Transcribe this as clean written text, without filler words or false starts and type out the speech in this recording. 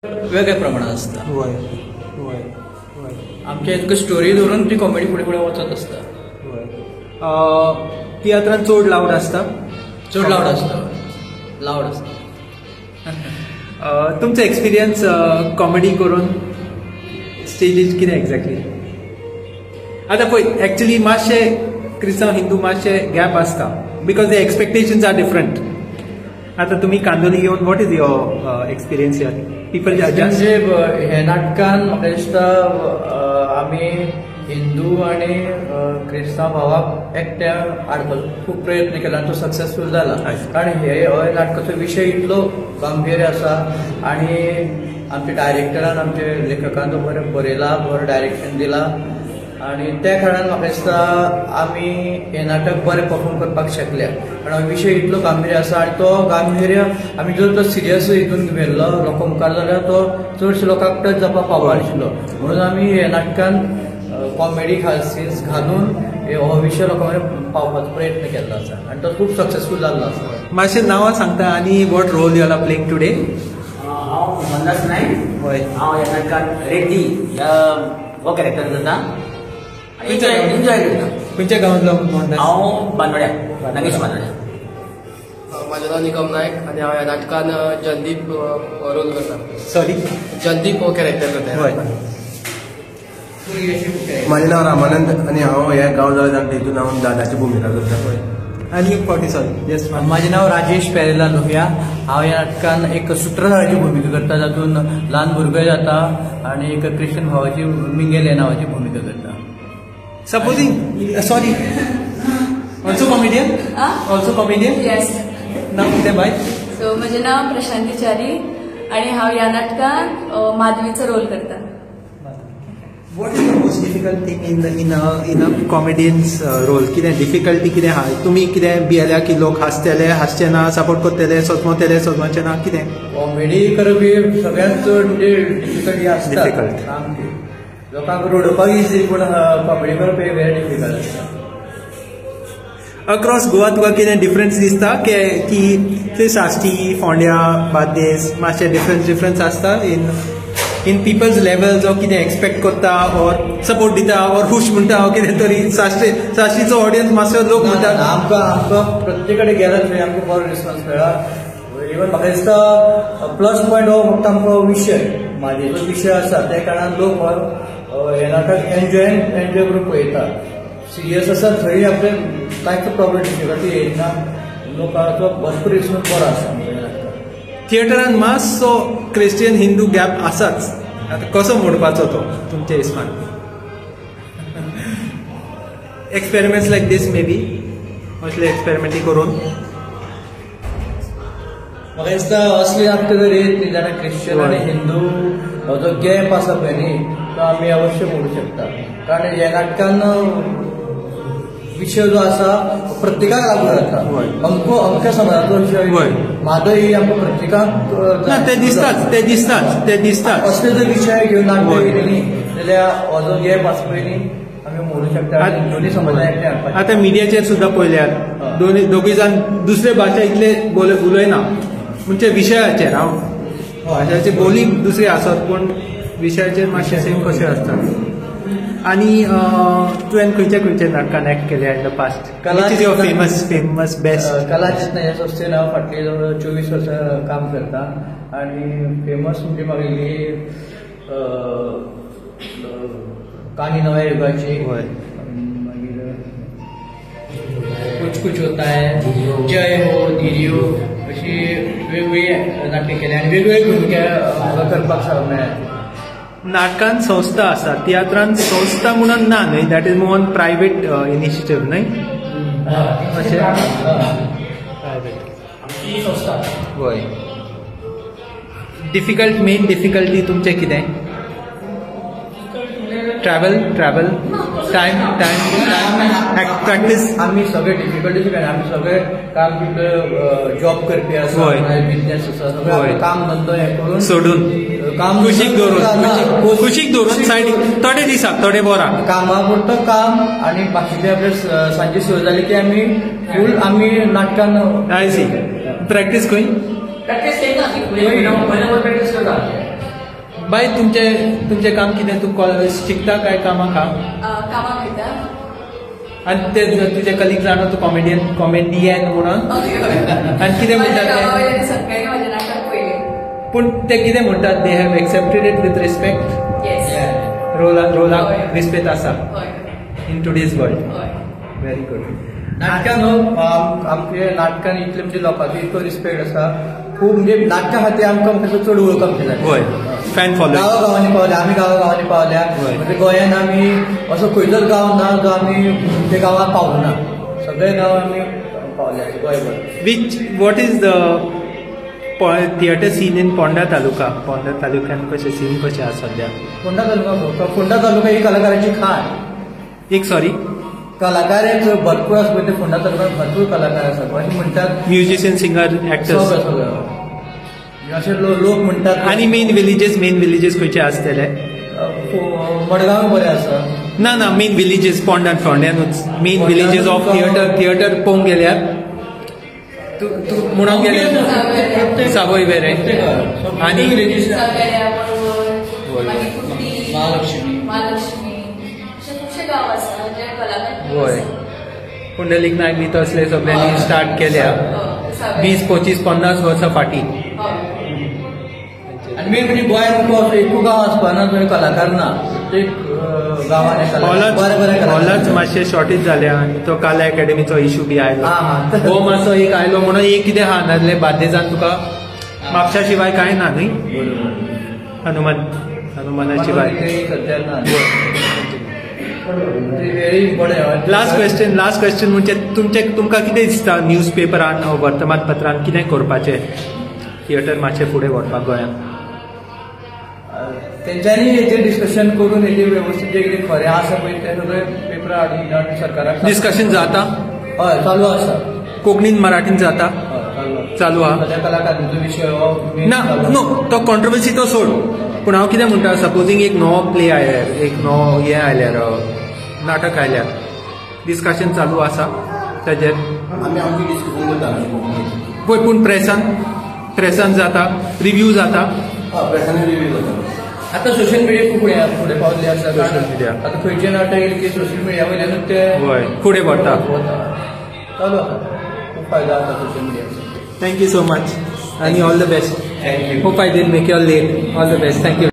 वेगळ्या प्रमाणात आसता. वय वय वय आमच्या एक स्टोरी धरून ती कॉमेडी फुडें फुडें वचत आसता. वय. तियात्रान चड लावड आसता. चड लावड आसता, लावड आसता. तुमचो एक्सपिरियन्स कॉमेडी करून स्टेजीर कितें एक्झॅक्टली? आतां पळय, एक्चुली मातशे क्रिस्तांव हिंदू मातशे गॅप आसता because the expectations are different. आतां तुमी कांदोली येवन what is your experience here? People म्हणजे हे नाटकान म्हाका दिसता आमी हिंदू आनी क्रिस्तांव भावाक एकट्या हाडपाचो खूब प्रयत्न केला आनी तो सक्सेसफूल जाला. कारण हे हो नाटकाचो विशय इतलो गंभीर आसा आनी आमच्या डायरेक्टरान, आमच्या लेखकान तो बरें बरयला, बरें डायरेक्शन दिला आनी त्या कारणान म्हाका दिसता आमी हें नाटक बरें परफॉर्म करपाक शकल्या. कारण विशय इतलो गांभीर्य आसा आनी तो गांभीर्य आमी जर तो सिरियस हितून व्हेल्लो लोकां मुखार जाल्यार तो चडशे लोकांक टच जावपाक पावनाशिल्लो. म्हणून आमी हे नाटकान कॉमेडी सीन्स घालून हो विशय लोकां मेरेन पावपाचो प्रयत्न केल्लो आसा आनी तो खूब सक्सेसफूल जाल्लो आसा. मातशें नांवां सांगता आनी what role you are playing today? हांव मोहनदास नायक. हय. हांव ह्या नाटकान रेड्डी हो कॅरेक्टर करता. एन्जॉय करता. खंयच्या गांवांतलो मोहनदास? हांव बांदोड्या, नागेश बांदोड्या. म्हाजें नांव निकम नायक आनी हांव ह्या नाटकान जलदीप रोल करता. सॉरी, जलदीप हो कॅरेक्टर करता. हय. म्हाजें नांव रामानंद आनी हांव ह्या गांव जाल्या जाणटे हितून हांव दादाची भुमिका करता. आनी एक फावटी सॉरी, येस. म्हाजें नांव राजेश पेरेला लोहिया. हांव ह्या नाटकान एक सुत्रधाराची भुमिका करता, जातून ल्हान भुरगो जाता आनी एक क्रिश्चन भावाची मिंगेल ह्या नांवाची भुमिका करता. Supposing, sorry, also comedian? Also comedian? Yes. नांव कितें बाय? सो म्हजें नांव प्रशांती च्यारी आनी हांव ह्या नाटकान माधवीचो रोल करता. What is the most difficult thing in a comedian's role? कितें डिफिकल्टी कितें आहा? तुमी कितें भियेल्या की लोक हांसतले, हांसचे ना, सपोर्ट करतले, सोदमतले, सोदमाचे ना, कितें? कॉमेडी करप ही सगळ्यांत चड म्हणजे डिफिकल्टी आसता. डिफिकल्ट. सामकी लोकांक रडोवपाक इजी, पूण कॉमेडी करप हे वेरी डिफिकल्ट आसता. अक्रॉस गोवा तुका कितें डिफरन्स दिसता की थंय साश्टी, फोंड्या, बार्देस मातशें डिफरन्स आसता इन पिपल्स लेवल जो कितें एक्सपेक्ट करता ऑर सपोर्ट दिता ऑर खूश म्हणटा ऑर कितें तरी? साश्टीचो ऑडियन्स मातसो लोक म्हणटा आमकां आमकां प्रत्येक कडेन गेला थंय आमकां बरो रिस्पॉन्स मेळ्ळा. इवन म्हाका दिसता प्लस पॉयंट हो फक्त आमकां विशय, म्हाजेचो विशय आसा त्या कारणान लोक हो हे नाटक एन्जॉय करून पळयता. सिरियस आसा थंय आपले कांयच प्रॉब्लम डिफिकल्टी येना, लोकांचो भरपूर रिस्पॉन्स बरो आसा. थिएटरान मातसो क्रिस्टियन हिंदू गॅप आसाच, आतां कसो मोडपाचो तो तुमच्या हिसपान? Experiments like this may be, असले एक्सपेरिमेंटी करून म्हाका दिसता असली नाटकां जर येत न्ही जाल्यार क्रिश्चन आनी हिंदू हो जो गॅप आसा पळय न्ही तो आमी अवश्य मोडूं शकता. कारण ह्या नाटकान विशय जो आसा प्रत्येकाक लागू जाता. अमको अमक्या समाजाचो विशय म्हादय ही आमकां प्रत्येकाक ते दिसताच, ते दिसताच, ते दिसताच. असले जर विशय घेवन नाटक केली न्ही जाल्यार हो जो गॅप आसा पळय न्ही आमी मोडूं शकता. दोनी समाजाक एकठांय हाडपाचें. आतां मिडियाचेर सुद्दां पळयल्यार दोगूय जाण दुसरे भाशा इतले उलयना, म्हणजे विशयाचेर हांव भाशाचे बोली दुसरी आसत पूण विशयाचेर मातशें सेम कशें आसता. आनी तुवें खंयच्या खंयच्या नाटकान एक्ट केल्या in the past? Which is your famous best? कला चेतना ह्या संस्थेन हांव फाटली जवळ 24 वर्सां काम करता आनी फेमस म्हणजे म्हागेली काणी नव्या युगाची, मागीर कुछ कुछ होता है, जय हो, धिरियो, अशी वेगवेगळी नाटकां केल्या आनी वेगवेगळी भुमिका म्हाका करपाक मेळ्ळ्या. नाटकान संस्था आसा, तियात्रान संस्था म्हणून ना न्हय, that is more private initiative न्हय? अशें प्रायवेट संस्था. हय. डिफिकल्ट, मेन डिफिकल्टी तुमचें कितें? Travel, travel, time, time, practice. आमी सगळे डिफिकल्टी काय, आमी सगळे काम जॉब करपी आसा, बिजनेस आसा, सगळे काम धंदो हें करून सोडून काम कुशीक दवरून, कुशीक दवरून सायडीक थोडे दिसाक थोडे बोराक कामा पुरतो काम आनी बाकीचे आपले सांजे सुरू जाली की आमी फूल आमी नाटकान. I see. प्रॅक्टीस खंय? प्रॅक्टीस ना, प्रॅक्टीस करता. बाय तुमचें काम कितें? तूं शिकता काय कामाक? कामाक वयता. आनी ते तुजे कलीग जाणा तूं कॉमेडियन म्हणून आनी कितें म्हणटात? पूण ते कितें म्हणटात? They have accepted it with respect. रोलाक रिस्पेक्ट आसा in today's world. Very good. नाटकान न्हू आमचे नाटकान इतले म्हणजे लोकांचो इतलो रिस्पेक्ट आसा खूब, म्हणजे नाटका खातीर आमकां तसो चड वळख आमची जाली. हय, फॅन फॉलोइंग. गांवागांवांनी पावल्या आमी, गांवागांवांनी पावल्या. म्हणजे गोंयान आमी असो खंयचोच गांव ना जो आमी त्या गांवांत पावूं ना, सगळे गांव आमी पावल्या गोंयभर. Which what is the theatre scene in Ponda taluka? Ponda तालुक्यान कशें सीन कशें आसा सद्या? फोंडा तालुका, फोंडा तालुका ही कलाकारांची खाण. एक सॉरी कलाकार भरपूर आसा पळय, ते फोंडा तालुक्यात भरपूर कलाकार आसात अशें म्हणटात. म्युझिशियन, सिंगर, एक्टर्स सगळे अशे लोक म्हणटात. आनी मेन विलेजीस खंयचे आसतले? मडगांव बरें आसा. ना ना, मेन विलेजीस फोंड्यानूच main villages of theatre. Theatre पळोवंक गेल्यार तूं म्हणूंक गेल्यार सावय वेरें आनी महालक्ष्मी, हय, पुंडलीक नायक बी तसले सगळ्यांनी स्टार्ट केल्या 20, 25, 50 वर्सां फाटीं. आनी मेन म्हणजे गोंयांत असो एकूय गांव आसपाना थंय कलाकार ना. प्रत्येक गांवांनी हॉलाच मातशें शॉर्टेज जाल्या आनी तो काला एकेडमीचो इशू बी आयलो, हो मातसो एक आयलो म्हणून एक कितें आहा, नाजाल्यार बार्देजान तुका म्हापशा शिवाय कांय ना न्ही, हनुमाना शिवाय. सद्या ना. लास्ट क्वेश्चन म्हणजे तुमकां कितें दिसता न्यूज पेपरान वर्तमानपत्रान कितें करपाचें थिएटर मातशें फुडें व्हरपाक गोंयांत? तेंच्यांनी हेजेर डिस्कशन करून हेजेर वेवस्थीत जें कितें खरें आसा पळय तें सगळें पेपरार हाडून सरकाराक. डिस्कशन जाता? हय, चालू आसा. कोंकणीन मराठीन जाता? चालू आहा. सद्या कलाकारांचो विशय हो ना, नो तो कॉन्ट्रोवर्सी तो सोड, पूण हांव कितें म्हणटा, सपोजींग एक नवो प्ले आयल्यार, एक नवो हें आयल्यार, नाटक आयल्यार डिस्कशन चालू आसा ताजेर? आमी आमची डिस्कशन करता. पळय, पूण प्रेसान जाता, रिव्यू जाता? प्रेसान रिव्यू जाता. आतां सोशल मिडिया खूब फुडें पावल्ली आसा. सोशल मिडिया आतां खंयचें नाटक येयलें की सोशल मिडिया वयल्यानूच ते फुडें व्हरता. चालू आसा, खूब फायदो आसा social मिडियाचो. Thank you so much आनी all the best. Thank you. Hope I didn't make you all late. All the best. Thank you.